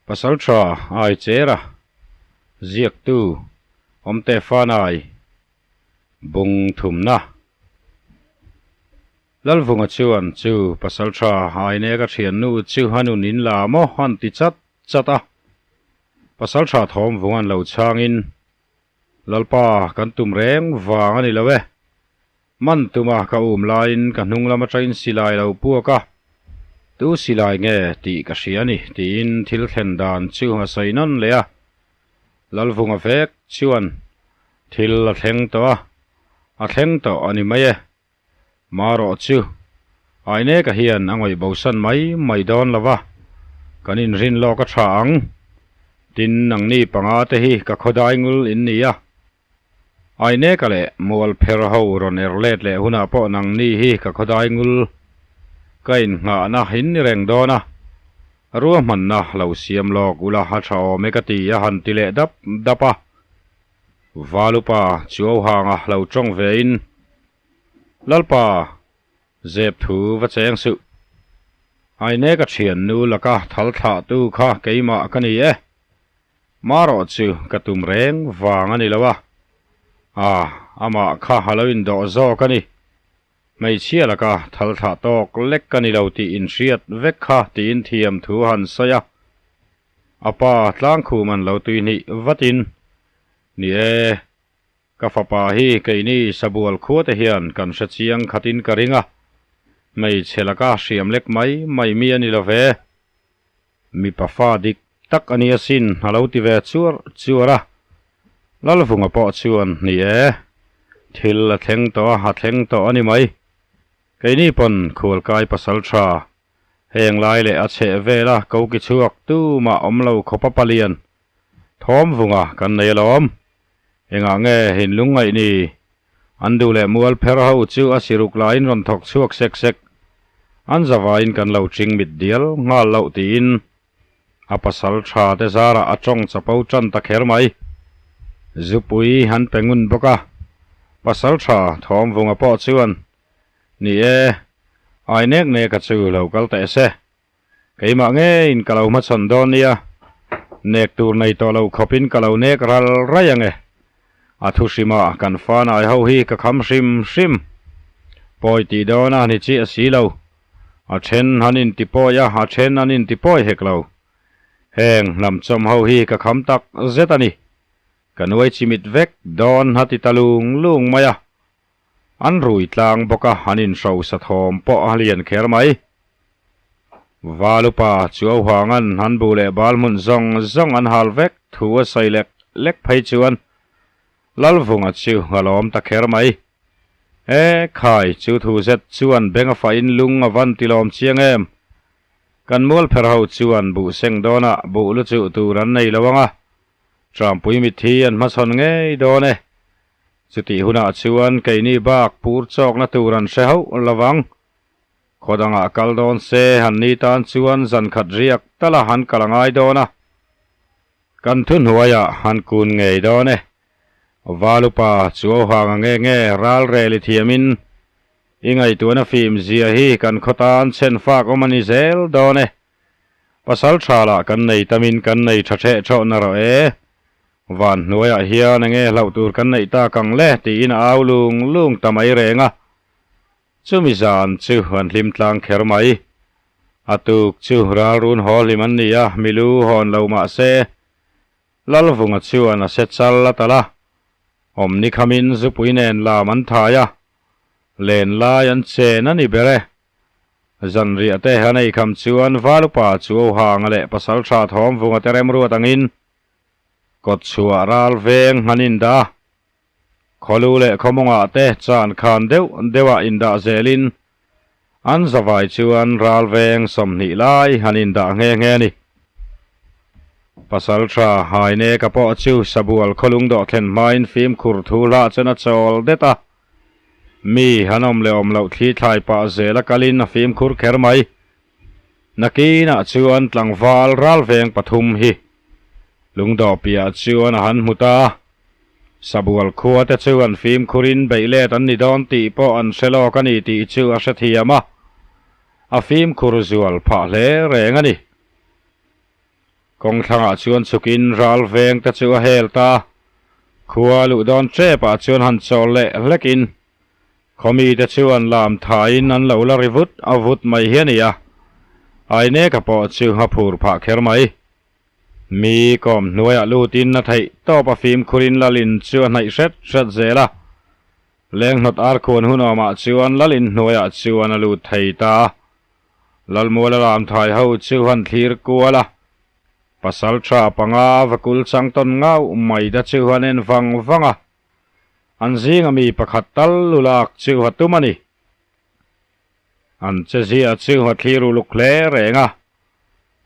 Pasalṭha ai chera ziaktu Awmte Fanai bung thumna. Lalvunga chuan chu pasalṭha Aineka ṭhiannu chu a nun in la maw han ti chat chat a. Pasalṭha Thawmvunga'n lo chhangin, Lalpa kan tum reng vang a ni lo e. Man tuma ka um laiin ka hnung lam atangin silai lo puak a, tu silai nge tih ka hria a ni tiin thil thlen dan chu a sawi nawn leh a. Lalvunga vek chuan thil a thleng tawh a, a thleng tawh a ni mai e. Marawh chu Aineka hian a ngawih bosan mai mai dawn lo va, kan inrin lawk a tha ang. Tin, nangni panga te hi ka khawdai ngul in ni a. Aineka leh mual pher ho rawn er let leh hunah pawh nangni hi ka khawdai ngul ka innghahna in ni reng dawn a, ruahmanna lo siam lawk ula a tha awm e ka ti a han ti leh dap dap a. Valupa Chuauhanga lo tawng vein, Lalpa, zep thu va cheng suh. Aineka thiannu laka thal thlahtu kha keimah ka ni e. Marawh chu ka tum reng vang a ni lo a, a, amah kha a lo indawh zawk a ni. Hmeichhia laka thal thlah tawk lek ka ni lo tih inhriat vek kha tiin thiam thu a han sawi a. A pa tlangkhum an lo tuihnih vatin, Ni e, ka fapa hi keini sabual khuate hian kan hre chiang khatin ka ring a, hmeichhe laka hriam lek mai mai mi a ni lo ve. Mipa fa dik tak a ni asin a lo ti ve chuar chuar a. Lalvunga pawh chuan, Ni e, thil a thleng tawh a, a thleng tawh a ni mai. Keini pawn khualkai pasal tha, heng lai leh a chheh vela koki chhuak tumah awm lo khawpa palian Thawmvunga kan nei alawm. Engah nge hinlungngaih ni? An duh leh mual pher ho chu a siruk laiin rawn thawk chhuak sek sek. An zavaiin kan lo ching mit dial nghal loh tiin a pasal tha te zarah a tawng chapo tan ta kher mai. Zupui an pe ngun bawk a, pasal tha Thawmvunga pawh chuan, Ni e, ai nek nek a chu lo kal teh se. Keimah ngeiin ka lo hmachhawn dawn nia, nek tur nei tawh lo khawpin ka lo nek ral raih ang e. A thu hrima kan fanai ho hi ka kham hrim hrim. Pawi tih dawn a ni chiah si lo. A then an intipawi a, a then an intipawi hek lo. Heng hnamchawm ho hi ka kham tak zet a ni. Ka nuai chimit vek dawn a ti ta lung lung mai a. An rui tlang bawk a, an inhrosa thawm pawh a lian kher mai. Valupa Chuauhanga'n an bu leh bal hmun zawng zawng an hal vek thu a sawi lek lek phei chuan Lalvunga chu a lawm ta kher mai. E khai, chu thu zet chuan beng a fah in lung a van ti lawm chiang em? Kan mualpher ho chuan buh seng dawnah buh lu chuh tur an nei lo ang a, Trampui mitthi an hmachhawn ngei dawn e. Chutih hunah chuan keini bak pur chawkna tur an hre hauh lo vang. Khaw dangah kal dawn se han ni tan chuan zan khat riak tala han kal a ngai dawn a. Kan thuhnuaiah han kun ngei dawn e. Valupa Chuauhanga nge nge ral rel i thiamin i ngaihtuahna fim zia hi kan khaw tan chhen fak awm a ni zel dawn e. Pasal tha lah kan nei tamin kan nei tha theh thawh na rawh e. Van hnuaiah hian enge hlauh tur kan neih tak ang le tiin a au lung lung ta mai reng a. Chumi zan chu an hlim tlang kher mai. A tuk chu ralrun haw hlim an ni a, milu hawn lo mah se, Lalvunga chuan a se chal a talh a, awmni khamin zupui nen lam an thai a, len lai an chen a ni ber e. Zanriah te an ei kham chuan Valupa Chuauhanga leh Pasaltha Thawmvunga te remruat angin kawtchhuah ral veng an indah a, Khawlu leh khawmawngah te chan khan deuh deuhah indah zelin an zavai chuan ral veng 20 lai han indah nghe nghe a ni. Pasaltha Haineka pawh chu Sabual khawlung dawh thlen hmain fimkhur thu hlah chuan a chawl det a. Mi han awm leh awm loh thli thlai pah zela kalin a fimkhur kher mai. Nakinah chuan tlangval ral veng pathum hi lungdawh piah chuan a han hmu ta a. Sabual khua te chu an fimkhurin beih let an ni dawn tih pawh an hre lawk a ni tih chu a hrethiam a, a fimkhur zual phah hle reng a ni. Kawng thlangah chuan chhukin ral veng te chu a hel ta. Khua luh dawn tep ah chuan han chawl leh hlekin khawmi te chuan lam thain an lo la ri vut a vut mai hi a ni a. Aineka pawh chu a phur phah kher mai. Mi kawm hnuaiah lutin a theih tawp a fimkhurin lalin chu a hnaih hret hret zel a. Lenghnawt arkhuan hunawmah chuan lalin hnuaiah chuan a lut thei ta a. Lalmuala lamthai ho chu han thlir kual a. Pasaltha panga vakul changtawn ngauh mai te chu an en vang vang a. An zinga mi pakhat tal lu lak chu a tum a ni. An che zia chu a thlir uluk hle reng a,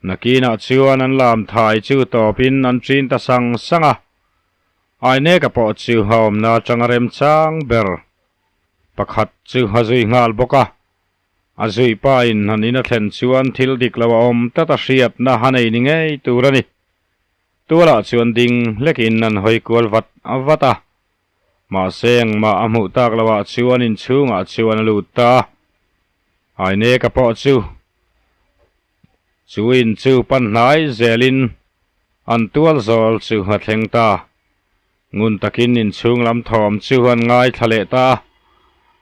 nakinah chuan an lam thai chu tawpin an ṭin ta sang sang a. Aineka pawh chu a awmna atanga remchang ber pakhat chu a zui nghal bawk a. A zui pain an in a thlen chuan thil dik lo a awm tlat a hriatna a nei ni ngei tur a ni. Tualah chuan ding hlekin an hawi kual vat vat a. Mahse engmah a hmuh tak loh ah chuan inchhungah chuan a lut ta a. Aineka pawh chu chu in chu pan hnai zelin an tual zawl chu a thleng ta. Ngun takin inchhung lam thawm chu an ngaithla leh ta a.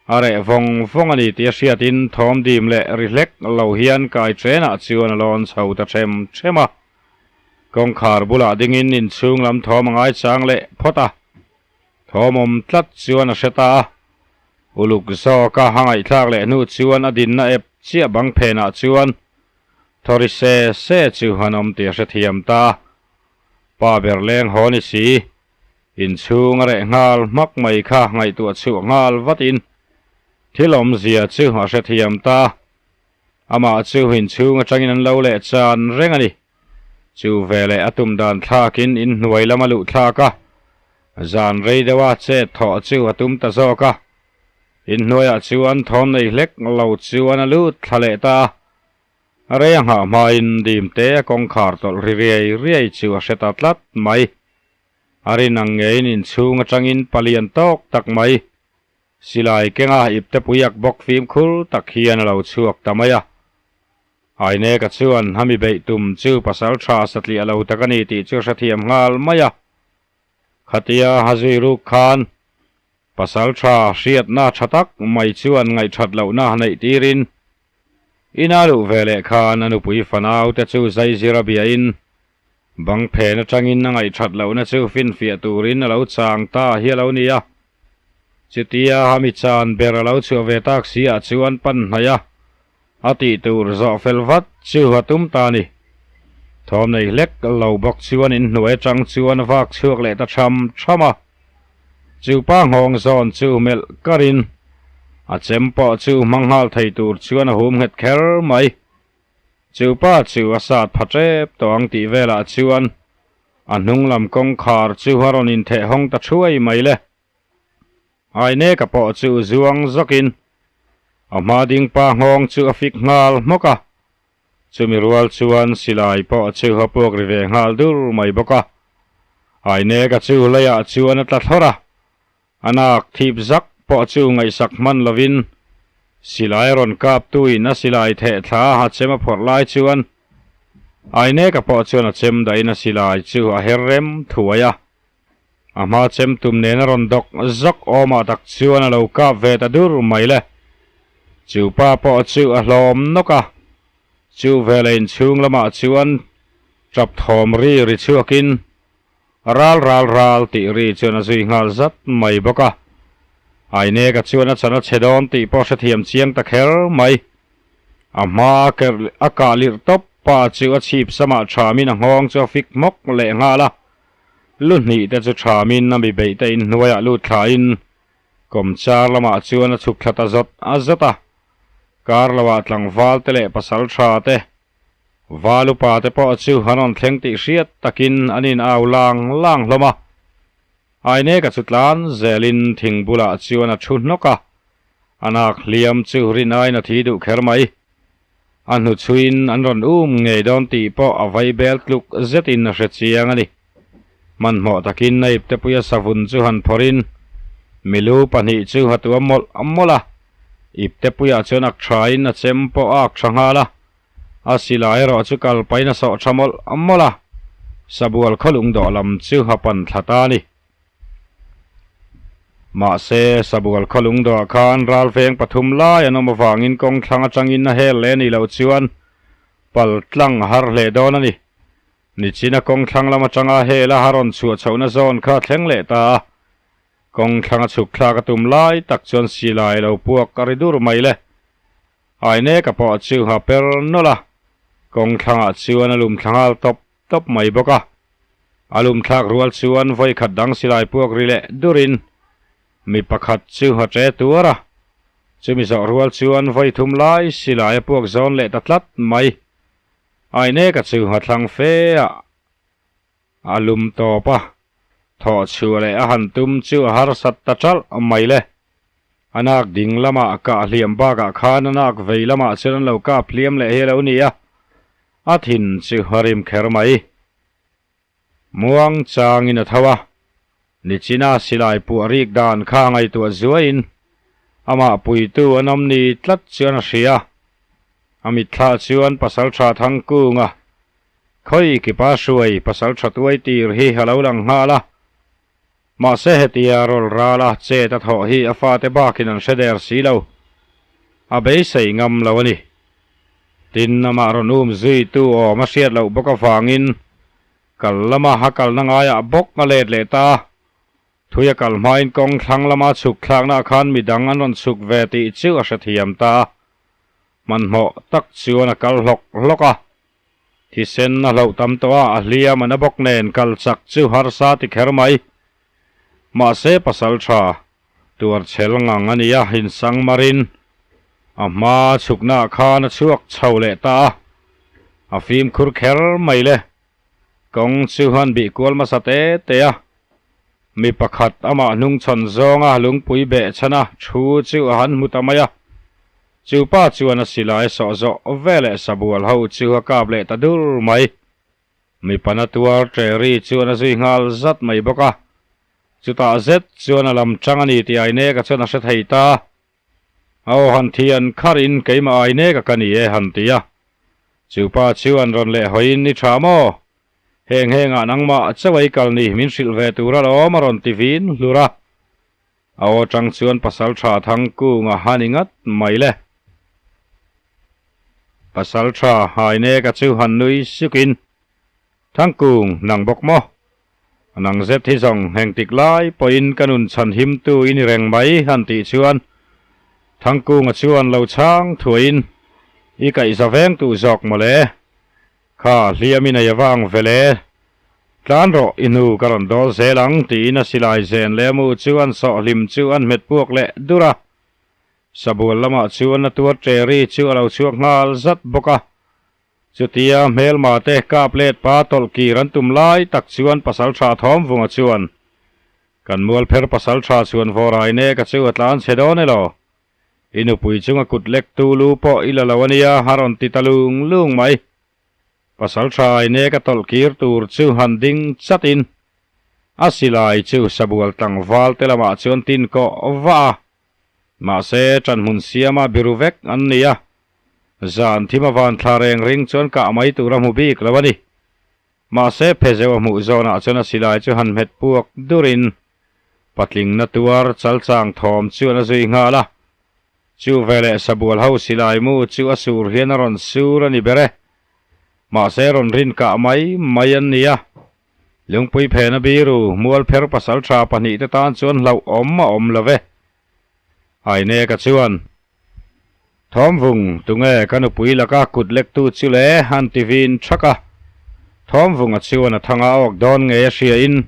A reh vawng vawng a ni tih a hriatin thawm dim leh ri hlek lo hian kai ṭenah chuan a lawn chho ta ṭhem ṭhem a. Kawngkhar bulah dingin inchhung lam thawm a ngaichang leh phawt a. Thawmawm tlat chuan a hre ta a, uluk zawka a ngaihthlak leh hnu chuan a dinna ep chiah bang phenah chuan thawri se se chu an awm tih a hrethiam ta a. Pa ber leng haw ni si, inchhung a reh nghal hmak mai kha ngaihtuah chhuah nghal vatin thil awmzia chu a hrethiam ta a. Amah chu inchhung atangin an lo leh chan reng a ni. Chu veleh a tum dan thlakin inhnuai lam a luh thlak a, zan rei deuha chet thawh chu a tum ta zawk a. Inhnuaiah chuan thawm nei hlek lo chuan a lut thla leh ta a. A rei a nghah hmain dimte a kawngkhar tawlh ri riai riai chu a hre ta tlat mai. A rin ang ngeiin inchhung atangin palian tawk tak mai silai kenga ipte puiak bawk fimkhur tak hian a lo chhuak ta mai a. Aineka chuan a mi beih tum chu pasal tha satliah lo tak a ni tih chu hrethiam nghal mai a. Khatia a zui ruk khan pasal tha hriatna tha tak mai chuan ngaihthat lohna neih tirin ina luh ve leh khan a nupui fanau te chu zaizir a biahin bang phen atangin a ngaihthat lohna chu finfiah turin a lo chang ta hi a lo ni a. Chutia a mi chan ber a lo chhuah ve tak si ah chuan pan hnaih a. A tih tur zawh fel vat chu a tum ta a ni. Thawm nei hlek lo bawk chuan inhnuai atang chuan a vak chhuak leh ta tham tham a. Chu pa nghawng zawn chu melh karin a chem pawh chu hmang nghal thei tur chuan a hum nghet kher mai. Chu pa chu a sat pha tep tawh ang tih velah chuan a hnung lam kawngkhar chu a rawn intheh hawng ta thuai mai le. Aineka pawh chu zuang zawkin a hma ding pa nghawng chu a fik nghal hmawk a, chumi rual chuan silai pawh chu a puak ri ve nghal dur mai bawk a. Aineka chu leiah chuan a tla thlawr a, a nak thip zak pawh chu ngaihsak hman lovin silai rawn kap tuin a silai theh thla a chem a phawrh lai chuan Aineka pawh chuan a chem dahin a silai chu a her rem thuai a. A hma chem tum nen a rawn dawk zawk awmah tak chuan a lo kap ve ta dur mai le. Chu pa pawh chu a hlawm nawk a, chu veleh inchhung lamah chuan tap thawm ri ri chhuakin ral ral ral tih ri chuan a zui nghal zat mai bawk a. Aineka chuan a chan a chhe dawn tih pawh hrethiam chiang ta kher mai. A hma a kah lirh tawp pa chu a chhip samah thamin a nghawng chu a fik hmawk leh nghal a. Lu hnih te chu thamin a mi beih te inhnuaiah lut thlain kawmchar lamah chuan a chhuk thla ta zawt a zawt a. Kar loah tlangval te leh pasal tha te, val upa te pawh chu an rawn thleng tih hriat takin an in au lang lang hlawm a. Aineka chu tlan zelin thing bulah chuan a thu hnawk a, a nak hliam chu rinaiin a thi duh kher mai. A hnuchhuiin an rawn um ngei dawn tih pawh a vai bel tluk zetin a hre chiang a ni. Hmanhmawh takin a iptepuia savun chu han phawrhin milu pahnih chu a tuam mawlh mawlh a, iptepuiah chuan ak thain a chem pawh a ak tha nghal a, a silai erawh chu kalpain a sawh tha mawlh mawlh a. Sabual khawlung dawh lam chu a pan thla ta a ni. Mahse, Sabual khawlung dawhah khan ralveng pathum lai an awm avangin kawng thlang atangin a hel leh a nih loh chuan pal tlang a har hle dawn a ni. Nichina kawng thlang lam atanga hel a a rawn chhuah chhohna zawn kha a thleng leh ta a. Kawng thlang a chhuk thlak a tum lai tak chuan silai lo puak a ri dur mai le. Aineka pawh chu a per nawlh a, kawng thlangah chuan a lum thla nghal tawp tawp mai bawk a. A lum thlak rual chuan vawi khat dang silai puak ri leh durin mi pakhat chu a ṭe tuar a. Chumi zawh rual chuan vawi thum lai silai a puak zawn leh ta tlat mai. Aineka chu a thlang fe a. A lum tawp a, thawh chhuah leh a han tum chu a harsat ta ṭalh mai le. A nak ding lamah a kah hliam bakah khan a nak vei lamah chuan an lo kap hliam leh hi a lo ni a, a thin chu a rim kher mai. Muang changin a tho a, nichina silai puah rik dan kha ngaihtuah zuaiin amah puitu an awm ni tlat chuan a hria. A mitthlah chuan Pasalṭha Thangkunga Khawi kipa hruai pasal tha tuai tir hi a lo lang nghal a. Mahse hetia rawl ral a chet a thawh hi a fate bakin an hre der si lo. A beisei ngam lo a ni. Tin, amah rawn um zui tu awm a hriat loh bawk avangin kal lama a kalna ngaiah bawk a let leh ta a. Thui a kal hmain kawng thlang lama chhuk thlaknaah khan midang an rawn chhuk ve tih chu a hrethiam ta a. Hmanhmawh tak chuan a kal hlawk hlawk a. Thisen a hloh tam tawh a, a hliam a na bawk nen kal chak chu harsa ti kher mai. Mahse pasal tha tuar chhel ngang a nia, insang marin a hma chhuknaah khan a chhuak chho leh ta a, a fimkhur kher mai le. Kawng chu an bih kual hmasa te te a, mi pakhat amah hnungchhawn zawnga lungpui beh chhan a thu chu a han hmu ta mai a. Chu pa chuan a silai sawh zawh veleh sabual ho chu a kap leh ta dur mai. Mipa na tuar Terry chuan a zui nghal zat mai bawk a. Chutah zet chuan a lam tang a ni tih Aineka chuan a hre thei ta. A aw han thi an kharin keimah Aineka ka ni e han ti a. Chu pa chuan rawn leh hawiin i tha maw? Heng hengah nangmah chauh ei kal ni min hrilh ve tur alawm a rawn ti vin hlur a. A aw tang chuan Pasaltha Thangkunga a ni ngat mai le. Pasaltha Haineka chu han nui sukin, Thangkung, nang bawk maw? Nang zet hi zawng hengtik lai pawhin ka nun chhan himtu i ni reng mai han tih chuan Thangkunga chuan lo chhang thuaiin, I kaihza veng tuh zawk maw le? Kha hliam i nei avang vele. Tlan rawh, i hnu ka rawn dawl zel ang, tiin a silai zen leh a mu chu an sawh hlim chu an hmet puak leh dur a. Sabual lamah chuan a tuar ṭeri chu a lo chhuak nghal zat bawk a. Chutia hmelma te kap let pa tawlh kir an tum lai tak chuan Pasalṭha Thawmvunga chuan, Kan mualpher Pasalṭha chhuan vawrai nek a chu a tlan chhe dawn elaw? I nupui chunga kut lek tu lu pawh i la lo a nia, a rawn ti ta lung lung mai. Pasal tha aine ka tawlh kir tur chu han ding chatin a silai chu sabual tlangval te lamah chuan tin kawh vah a. Mahse, ṭanhmun siama biru vek an ni a, zan thim a van thla reng ring chuan kah mai tur a hmu bik lo a ni. Mahse, phezeu a hmuh zawnah chuan a silai chu han hmet puak durin Patling na tuar chalchang thawm chuan a zui nghal a, chu veleh sabual ho silai mu chu a sur hian a rawn sur a ni ber e. Mahse rawn rin kah mai mai an ni a, Lungpui phena biru mualpher pasal tha pahnihte tan chuan hlauhawm a awm lo ve. Aineka chuan, Thawmvung, tunge ka nupui laka kut lektu chu le? an ti vin thak a. Thawmvunga chuan a thanga awk dawn ngei a hriain,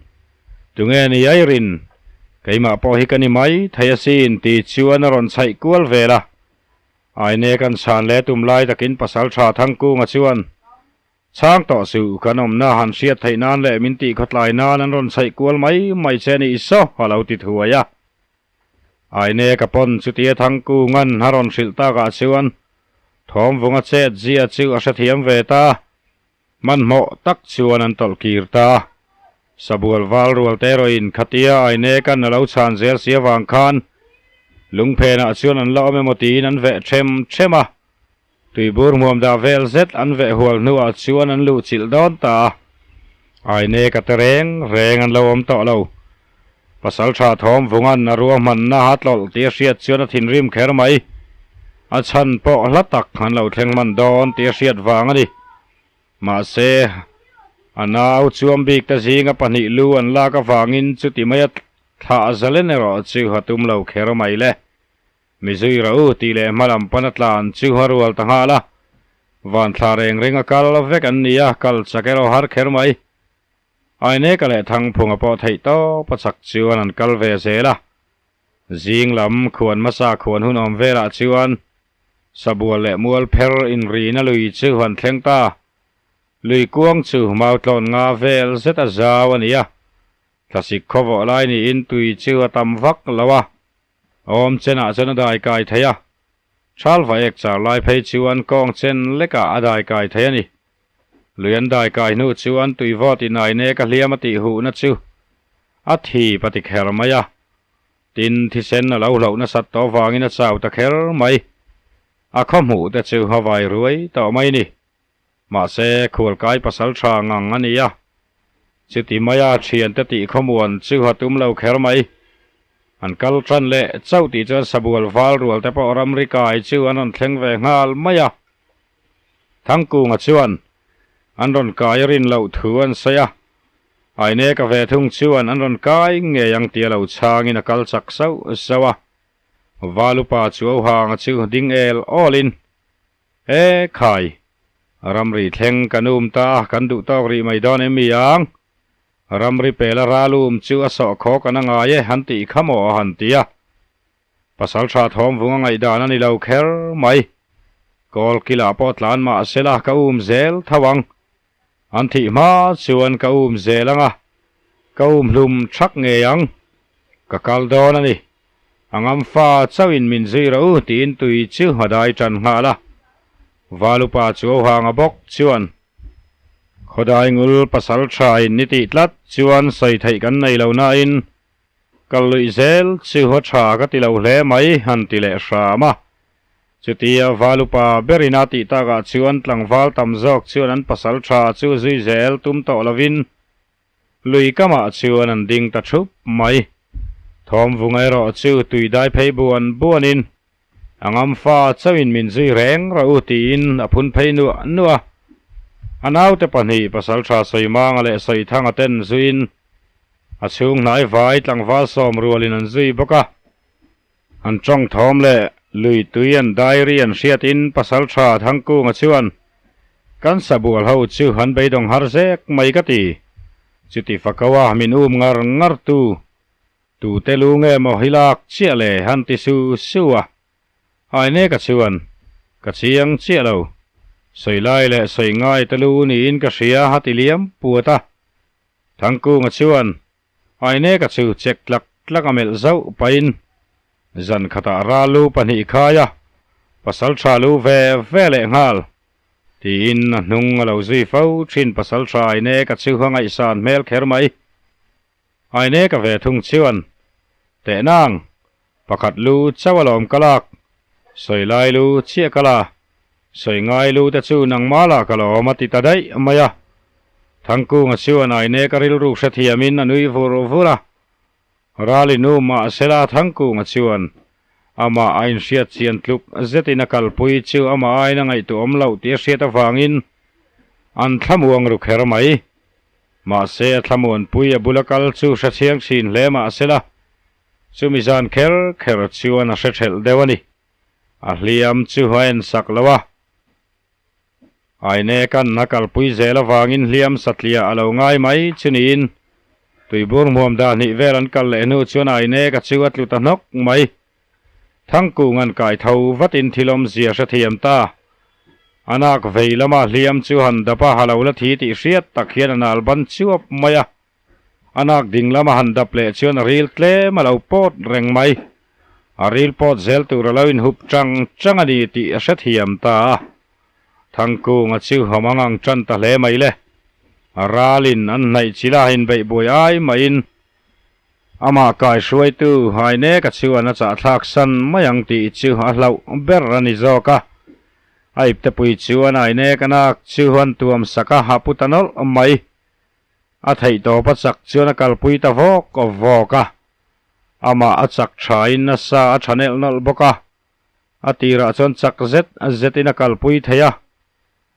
Tunge ni Airin? Keimah pawh hi ka ni mai thei asin ti chuan a rawn chhaih kual vel a. Aine kan chhan leh tum lai takin Pasaltha Thangkunga chuan, Chhang tawh suh, kan awmna han hriat theih nan leh min tih khawtlai nan an rawn chhaih kual mai mai che nih saw a lo ti thuai a. Aine ka pawn chutia Thangkunga'n a rawn hrilh takah chuan Thawmvunga chet zia chu a hrethiam ve ta. Hmanhmawh tak chuan an tawlh kir ta. Sabual val rual te erawhin khatia Aine kan a lo chhan zel si avang khan lungphenah chuan an la awm emaw tiin an veh them them a. Tuibur hmuam dah vel zet an veh hual hnuah chuan an luh chilh dawn ta a. Aineka te reng reng an lo awm tawh lo. Pasaltha Thawmvunga'n a ruahmanna a tlawlh tih a hriat chuan a thinrim kher mai. A chhan pawh hla tak an lo thleng hman dawn tih a hriat vang a ni. Mahse, a nau chuam bik te zinga pahnih lu an lak avangin chuti maia thlah zalen erawh chu a tum lo kher mai le. Mi zui rawh u tih leh hmalam pana tlan chu a rual ta nghal a. Van thla reng reng a kal vek an ni a, kal chak erawh har kher mai. Aineka leh Thangphunga pawh theih tawp a chak chuan an kal ve zel a. Zing lam khuan hmasa khuan hun awm velah chuan Sabual leh Mualpher inrina lui chu an thleng ta. Lui kuang chu Mautlawn nga vel zet a zau a ni a. Thlasik khawvawh lai niin tui chu a tam vak lo a. Awm chenah chuan a dai kai thei a, Thalva ek char lai phei chuan kawng chen lekah a dai kai thei a ni. Lui an dai kai hnu chuan tuivawt inainek a hliam a tih huhna chu a thip a ti kher mai a, tin thisen a lo hloh nasat tawh vangin a chau ta kher mai. A khaw hmuh te chu a vai ruai tawh mai ni. Mahse, khualkai pasal tha ngang a ni a. Chuti maia thiante tih khawmuan chu a tum lo kher mai. An kal tan leh chauh tih chuan sabual val rual te pawh ramri kai chu an rawn thleng ve nghal mai a. Thangkunga chuan an rawn kai a rin loh thu an sawi a. Aineka ve thung chuan an rawn kai ngei ang tia lo chhangin a kal chak sauh sauh a. Valupa chu Ohanga chu ding el awlin E khai, ramri thleng kan um ta a, kan duh tawk rih mai dawn em mi ang? Ramri pela ral um chu a sawh khaw kan a ngai e, han tih kha maw a han ti a. Pasaltha thawmvung a ngaihdan a ni lo kher mai. Kawl kilah pawh tlan mah sela ka um zel tho ang. An thih hma chuan ka um zel ang a, ka um hlum thak ngei ang. Ka kal dawn a ni. A ngam fa chauhin min zui rawh u tiin tui chu a dai tan nghal a. Valupa chu a hang a bawk chuan, Khawdai ngul pasal tha in ni tih tlat chuan sawi theih kan nei lo nain kal luih zel chu a tha ka ti lo hle mai han ti leh hram a. Chutia Valupa berin a tih takah chuan tlangval tam zawk chuan an pasal tha chu zui zel tum tawh lovin lui kamah chuan an ding ta thup mai. Thawmvunga erawh chu tui dai phei buan buanin a ngam fa chauhin min zui reng rawh u tiin a phun phei nuah nuah a. A naute pahnih pasal tha Sawimanga leh Sawithanga ten zuiin a chhung hnai vai tlangval sawm rualin an zui bawk a. An tawng thawm leh lui tui an diary an hriatin Pasaltha Thangkunga chuan, Kan sabual ho chu an beidawng har zek mai ka ti. Chuti fakaua min um ngar ngar tu, tute lu nge maw hi lak chiah le han ti su su a. Aineka chuan, Ka chiang chiah lo. Sawi lai leh sawi ngai te lu niin ka hria a ti liam puat a. Thangkunga chuan, Aineka chu chek tlak tlak a melh zauh pahin zan khatah ral lu pahnih khai a, pasal tha lu ve ve leh nghal tiin a hnung a lo zui fo thin pasal tha Aineka chu a ngaihsan hmel kher mai. Aineka ve thung chuan Tehnang, pakhat lu chauh alawm ka lak, sawi lai lu chiah ka la, sawi ngai lu te chu nangmah lah ka lawm a ti ta daih mai a. Thangkunga chuan Aineka rilru hrethiamin a nui vur vur a. Rali nu mahsela Thangkunga chuan amah a inhriat chian tluk zetin a kalpui chu amah aina ngaihtuahawm loh tih a hriat avangin an thlamuang ru kher mai. Mahse a thlamuanpui a bula kal chu hrechiang thin hle mahsela Chumi zan kher kher chuan a hre thelh deuh a ni. A hliam chu a en sak lo a. Ainekan a kalpui zel avangin hliam satliah a lo ngai mai chu niin tuibur hmuam dah hnih vel an kal leh hnu chuan Aineka chu a tlu ta hnawk mai. Thangkung an kai tho vatin thil awmzia hrethiam ta. A nak vei lama hliam chu han dap a, a lo la thi tih hriat tak hian a nal ban chuap mai a. A nak ding lama han dap leh chuan a ril tlem a lo pawt reng mai. A ril pawt zel tur a lo inhup chang chang a ni tih a hrethiam ta a. Thangkunga chu a mangang tan ta hle mai le. A ralin an hnaih chila inbeih buai ai maiin amah kaihruaitu Haineka chuan a chahthlak san mai ang tih chu a hlauh ber a ni zawk a. A iptepui chuan Haineka nak chu an tuam sak a, a pu ta nawlh mai. A theihtawp a chak chuan a kalpui ta vawk vawk a, amah a chak thain nasa a tha nelh nawlh bawk a, a tirah chuan chak zet zetin a kalpui thei a,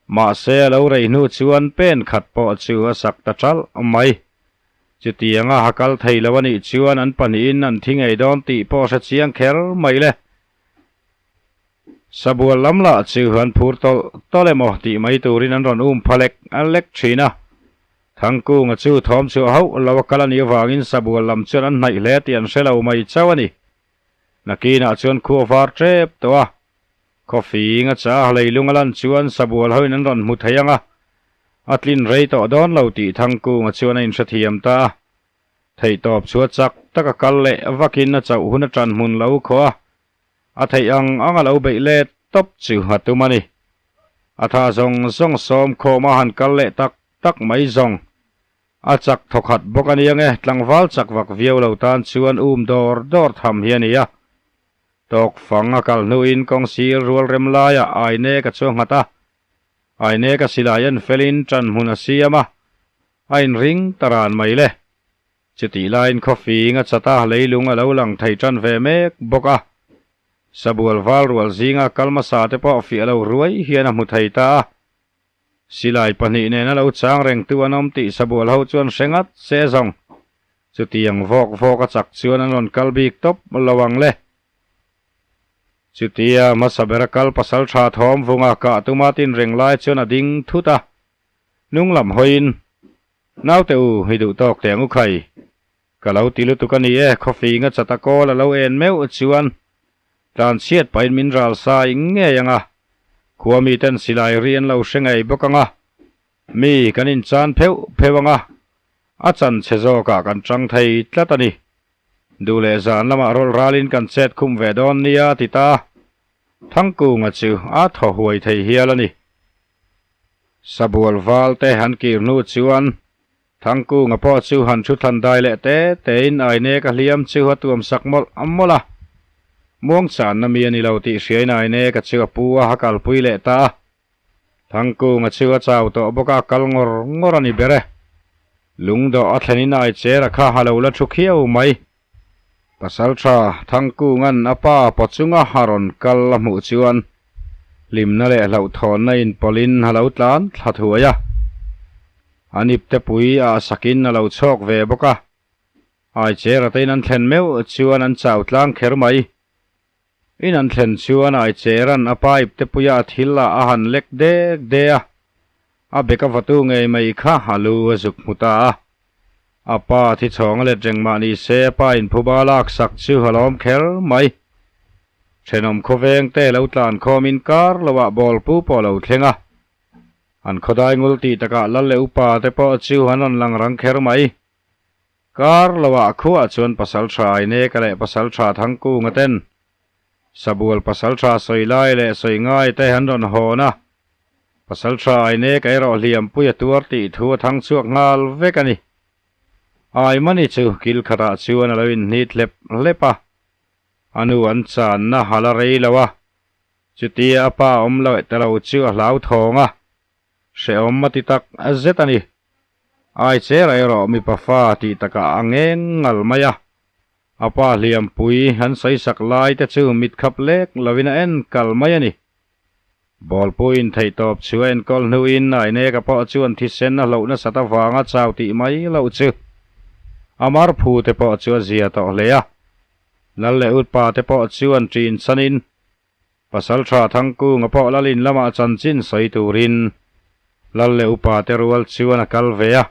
mahse a lo rei hnu chuan pen khat pawh chu a sak ta ṭalh mai. Chutianga ha kal thei lo a nih chuan an pahnihin an thi ngei dawn tih pawh hre chiang kher mai le. Sabual lam lah chu an phur tawlh tawlh emaw tih mai turin an rawn um pha lek lek thin a. Thangkunga chu thawm chhuah hauh lo a kal a nih avangin sabual lam chuan an hnaih hle tih an hre lo mai chauh a ni. Nakinah chuan khua var tep tawh a. Khawfing a chah leilung a lan chuan sabual hoin an rawn hmu thei ang a, a tlin rei tawh dawn lo tih Thangkunga chuan a inhrethiam ta a. Theihtawp chu a chak tak a kal leh vakin a chauh hun a ṭan hmun lo khawh a, a theih ang ang a lo beih let tawp chu a tum a ni. A tha zawng zawng sawm khawm a han kal leh tak tak mai zawng. A chak thawkhat bawk a nia nge, tlangval chak vak viau lo tan chuan um dawr dawr tham hi a ni a. Tawk fang a kal hnuin kawng sir rual rem laiah Ainek a chuang nghat a. Ainek a silai en felin ṭan hmun a siam a, a inring ta ran mai le. Chutih laiin khawfing a chat a, leilung a lo lang thei ṭan ve mek bawk a. Sabual val rual zinga kal hmasa te pawh fiah lo ruai hian a hmu thei ta a. Silai pahnih nena lo chang rengtu an awm tih sabual ho chuan hre ngat se zawng. Chutiang vawk vawk a chak chuan an rawn kal bik tawp lo ang le. Chutia hmasa bera kal pasal tha thawm vunga kah tuma tinreng lai chuan a ding thut a. Hnung lam hawiin, Naute u, i duh tawk teh ang u khai. Ka lo ti lutuk a ni e, khawfing a chat a kawl a lo en meuh chuan tlan chhiat pahin min ral sa ing ngei ang a, khua miten silai ri an lo hre ngei bawk ang a, mi kan inchan pheuh pheuh ang a, a chan chhe zawkah kan chang thei tlat a ni. Duh leh zan lamah rawlh ralin kan chet khum ve dawn nia a ti ta. Thangkunga chu a thaw huai thei hial a ni. Sabual val te han kir hnu chuan Thangkunga pawh chu han thu thlan dai leh te tein Ainek a hliam chu a tuam sak mawlh mawlh a. Muangchanna mi a ni lo tih hriain Ainek a chu a pu a ha kalpui leh ta a. Thangkunga chu a chau tawh bawk a, kal ngawr ngawr a ni ber e. Lungdawh a thlenin Aichera kha a lo la thu khiau mai. Pasalṭha Thangkunga'n a pa pawchunga a rawn kal a hmuh chuan hlimna leh hlauhthawnna inpawlhin a lo tlan thla thuai a. A niptepui ah sakin a lo chhawk ve bawk a. Aichera te in an thlen meuh chuan an chau tlang kher mai. In an thlen chuan Aichera'n a pa iptepuia a thil ah a han lek dek de a. A beka vatu ngei mai kha a lu a zuk hmu ta a. A pa thi chhawng a let reng mah ni se a pa in phuba lak sak chu a lawm kher mai. Thenawm khawveng te lo tlan khawm in kar lo ah bawl pu pawh lo thleng a. An khawdai ngul tih takah lal leh upa te pawh chu an rawn lang rang kher mai. Kar lo ah khuah chuan pasal tha Aineka leh pasal tha Thangkunga ten Sabual pasal tha sawi lai leh sawi ngai te an rawn hawn a, pasal tha Aineka erawh hliampui a tuar tih thu a thang chhuak nghal vek a ni. Aimani chu kil khatah chuan a lo inhnit hlep hlep a, a nu an channa a la rei lo a, chutia a pa awm loh ta lo chu a hlauthawng a, Hrehawm a ti tak zet a ni. Ai chera erawh mipa fa tih takah a ngeng ngal mai a. A pa hliampui an sawi sak lai te chu mit khap lek lovin a en kal mai a ni. Bawlpuiin theihtawp chu a enkawl hnuin Aineka pawh chuan thisen a hloh nasat avanga chau tih mai loh chu a mar phu te pawh chu a zia tawh hle a. Lal leh Utpa te pawh chuan ṭin chanin Pasalṭha Thangkunga pawh Lalin lamah chanchin sawi turin Lal leh upa te rual chuan a kal ve a.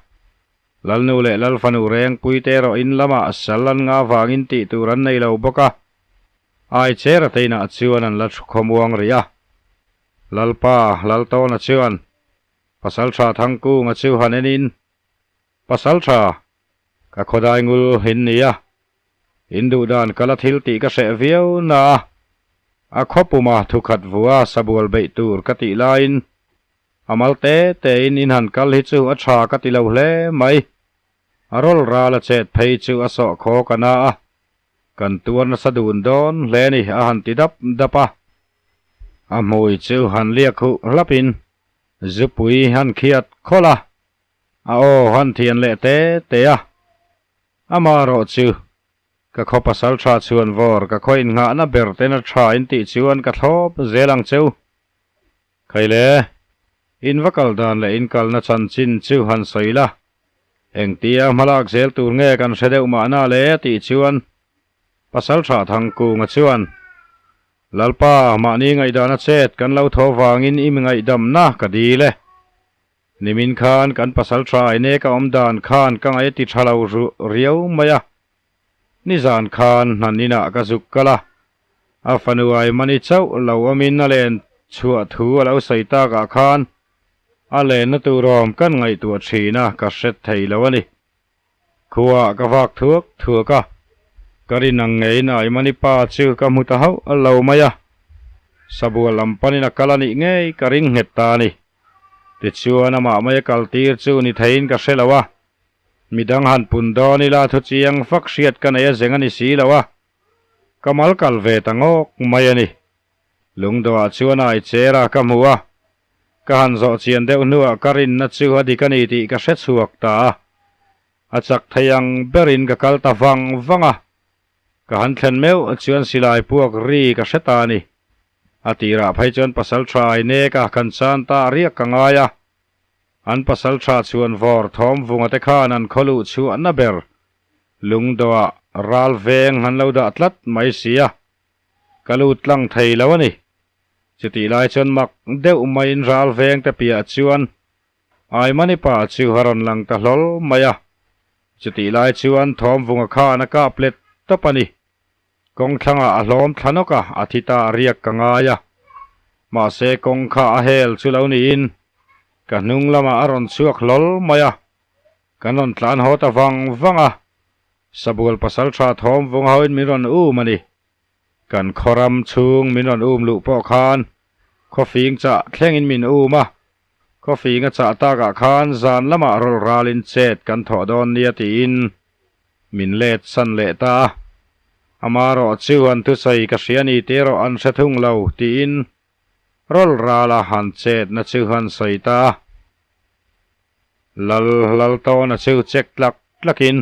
Lalnu leh Lalfanu Rengpui te erawh in lamah sal an nga vangin tih tur an nei lo bawk a. Aichera te inah chuan an la thu khawmuang rih a. Lalpa Laltawna chuan Pasalṭha Thangkunga chu han enin, Pasalṭha, ka khawdai ngul in ni a, in duh dan ka la thil tih ka hreh viau na a, a khawpuma thukhat vua sabual beih tur ka tih laiin a mal te tein in han kal hi chu a ṭha ka ti lo hle mai. A rawl ral a chet phei chu a sawh khaw ka na a, kan tuar nasa dun dawn hle ni a han ti dap dap a. A hmui chu han liak huh hlapin zupui han khiat khawlh a. A aw han thian leh te te a. Amaherawh chu, ka khaw pasal tha chhuan vawr ka khaw innghahna ber ten a tha in tih chuan ka thlawp zel ang cheu. Khaile, in va kal dan leh in kalna chanchin chu han sawi la. Engtia hmalak zel tur nge kan hre deuh mahna le tih chuan pasal tha Thangkunga chuan, Lalpa, mahni ngaihdana chet kan lo thaw vangin i mi ngaihdamna ka dil e. Nimin khan kan pasal tha ine ka awm dan khan ka ngaih a ti tha lo riau mai a. Nizan khan hnan inah ka zuk kal a, a fanu Aimani chauh lo awmin a len chhuah thu a lo sawi takah khan a lenna tur awm kan ngaihtuah thin a, ka hre thei lo a ni. Khuaah ka vak thuak thuak a, ka rin ang ngeiin Aimani pa chu ka hmu ta hauh lo mai a, Sabual lam panin a kal a nih ngei ka ring nghet ta a ni. Tichuan amah mai a kal tir chu ni theiin ka hre lo a, midang han pun dawn ila thu chiang fak hriat ka nei a zeng a ni si lo a, ka mal kal ve ta ngawk mai a ni. Lungdawhah chuan ai cher a ka hmu a, ka han zawh chian deuh hnuah ka rinna chu a dik a ni tih ka hre chhuak ta a, a chak thei ang berin ka kal ta vang vang a, ka han thlen meuh chuan silai puak ri ka hre ta a ni. A tirah phei chuan pasal tha ai nek a kan chan ta riak ka ngai a, an pasal tha chhuan vawr thawm vunga te khan an khaw luh chhuahna ber lungdawhah ral veng an lo dah tlat mai si a, ka lut tlang thei lo a ni. Chutih lai chuan mak deuh maiin ral veng te piah chuan Aimani pa chu a rawn lang ta hlawl mai a, chutih lai chuan Thawmvunga khan a kap let tawp a ni. Kawngthlangah a hlawm thla nawk a, a thi ta riak ka ngai a. Mahse kawng kha a hel chu lo niin ka hnung lamah a rawn chhuak hlawl mai a, kan rawn tlan haw ta vang vang a, Sabual pasal tha Thawmvunga hoin min rawn um a ni. Kan khawram chhung min rawn um luh pawh khan khawfing chah thlengin min um a, khawfing a chah takah khan zan lamah rawl ralin chet kan thawh dawn nia tiin min let san leh ta a. Amarawh chu an thusawi ka hria ni tih erawh an hre thung lo tiin rawl rala han chetna chu an sawi ta a. Lal Laltawna chu check tlak tlakin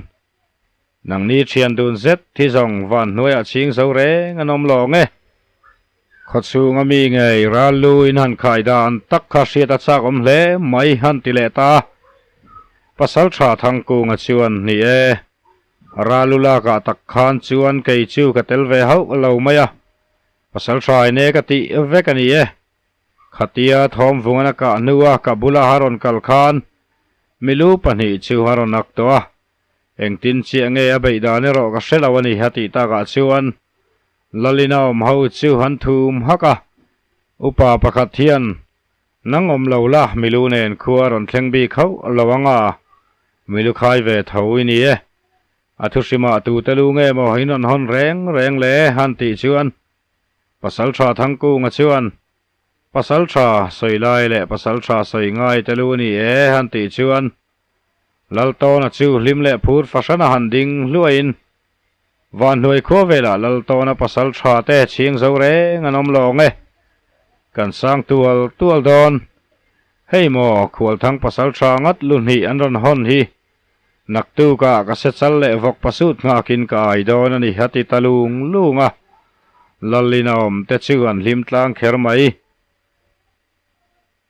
Nangni thian dun zet hi zawng van hnuaiah chhing zo reng an awm lawng e. Khawchhunga mi ngei ral lu in han khai dan tak kha hriat a chak awm hle mai han ti leh ta. Pasal tha Thangkunga chuan ni e. Ral lu lakah tak khan chuan kei chu ka tel ve hauh lo mai a. Pasal tha ine ka tih vek a ni e. Khatia thawmvungan a kah hnua ka bula a rawn kal khan milu pahnih chu a rawn ak tawh a. Engtin chiah nge a beih dan erawh ka hre lo a ni a tih takah chuan Lalina awm ho chu an thum hak a, upa pakhat hian Nang awm lo la milu nen khua a rawn thleng bik hauh lo ang a, milu khai ve tho i ni e. A thuhrimah tute lu nge maw in rawn hawn reng reng le han tih chuan Pasaltha Thangkunga chuan Pasaltha sawi lai leh Pasaltha sawi ngai te lu a ni e han tih chuan Laltawna chu hlim leh phur fahran a han ding hluaiin Vanhnuai khua velah Laltawna pasal tha te chhing zo reng an awm lawng e. Kan sang tual tual dawn. Hei maw Khualthang pasal tha ngat lu hnih an rawn hawn hi. Naktukah ka se chal leh vawk pasut nghakin ka ai dawn a ni a ti ta lung lung a. Lalin a awm te chu an hlim tlang kher mai.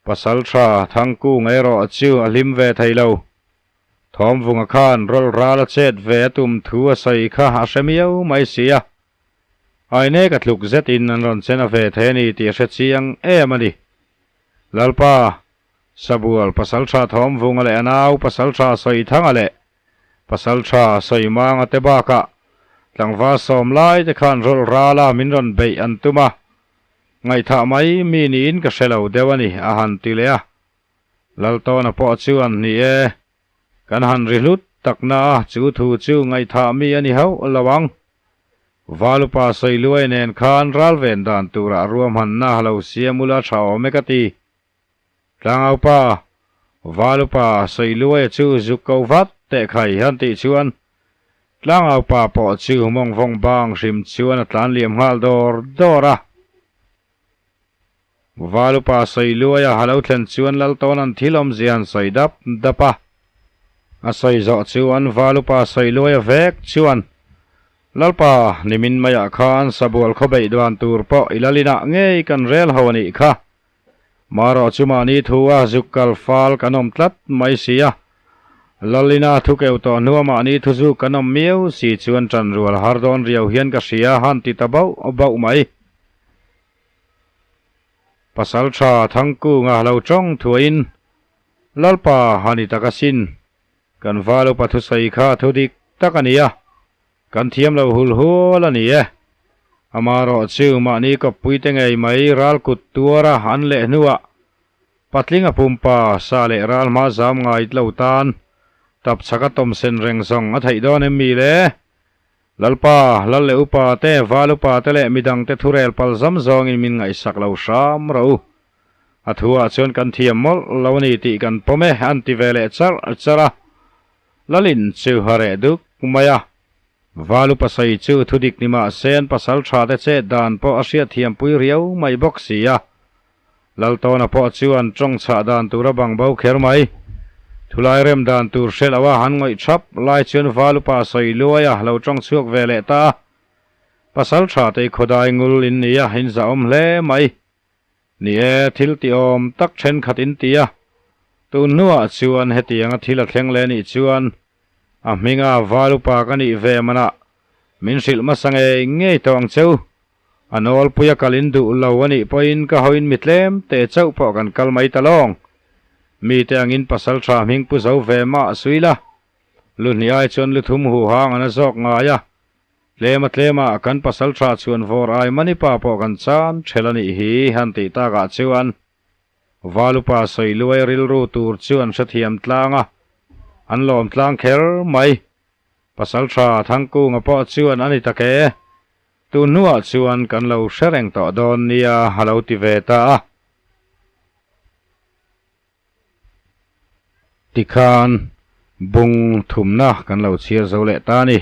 Pasal tha Thangkung erawh chu a hlim ve thei lo. Thawmvunga khan rawl ral a chet ve a tum thu a sawi kha a hre miau mai si a. Aine ka tluk zetin an rawn chen a ve thei a ni tih a hre chiang em a ni. Lalpa, Sabual Pasal tha Thawmvunga leh a nau Pasal tha Sawithanga leh Pasal tha Sawimanga te bakah tlangval sawm lai te khan rawl rala min rawn beih an tum a. Ngaihthah mai mi niin ka hre lo deuh a ni, a han ti leh a. Laltawna pawh chuan, Ni e, kan han ri hlut tak na a, chu thu chu ngaihthah mi a ni hauh lo ang. Valupa Sawiluai nen khan ralven dan turah ruahmanna lo siam ula tha awm e ka ti. Tlangaupa, Valupa Sawiluaia chu zuk ko vat teh khai han tih chuan Tlangaupa pawh chu mawngvawng bang hrim chuan a tlan liam nghal dawr dawr a. Valupa sawi luaia a lo thlen chuan Laltawna'n thil awmzia an sawi dap dap a. A sawi zawh chuan Valupa Sawiluaia vek chuan, Lalpa, nimin maiah khan sabual khaw beih dan tur pawh i lalinah ngei kan rel ho a nih kha. Marawh chu mahni thu a zuk kal fal kan awm tlat mai si a. Lalina thu keu tawh hnua mahni thu zuk kan awm miau si chuan ṭan rual har dawn riau hian ka hria han ti ta bauh bauh mai. Pasalṭha Thangkunga lo ṭawng thuahin Lalpa a ni tak asin, kan val upa thusawi kha thu dik tak a ni a, kan thiam lo hul hual a ni e. Amarawh chu mahni kawppuite ngei mai ral kut tuara an leh hnuah patling a pumpa sa leh ral hma zam ngait lo tan tapchhak a tawmsen reng zawng a theih dawn em mi le? Lalpa, Lal leh upa te, val upa te leh midang te thurel pal zam zawngin min ngaihsak lo hram rawh u. A thuah chuan kan thiam mawlh lo a ni tih kan pawm e, an ti ve leh charh charh a. Lalin chu a reh duk mai a. Val upa sawi chu thudik ni mah se an pasal tha te chet dan pawh a hriatthiampui riau mai bawk si a. Laltawna pawh chuan tawng chhah dan tur a bang bo kher mai. Thulai rem dan tur hre lo a han ngawih thap lai chuan val upa sawi luai a lo tawng chhuak ve leh ta a. Pasal tha te i khawdai ngul in ni a, in zahawm hle mai. Ni e, thil ti awm tak thenkhat in ti a. Tun hnuah chuan hetianga thil a thleng leh nih chuan a hminga val upa ka nih ve manah min hrilh hmasa ngei ngei tawh ang cheu. A nawlpui a kal in duh lo a nih pawhin ka hoin mi tlem te chauh pawh kan kal mai ta lawng. Mite angin pasal tha hming pu zo ve mah sui la. Lu hnih ai chuan lu thum hu hang an a zawk ngai a. Tlema tlema kan pasal tha chhuan vawr ai manipa pawh kan chan ṭhel a nih hi han tih takah chuan Valupa sawiluai rilru tur chu an hrethiam tlang a, an lawm tlang kher mai. Pasal tha Thangkunga pawh chuan a ni tak e. Tun hnuah chuan kan lo hre reng tawh dawn nia a lo ti ve ta a. Tikhan bung thumna kan lo chhiar zo leh ta a ni.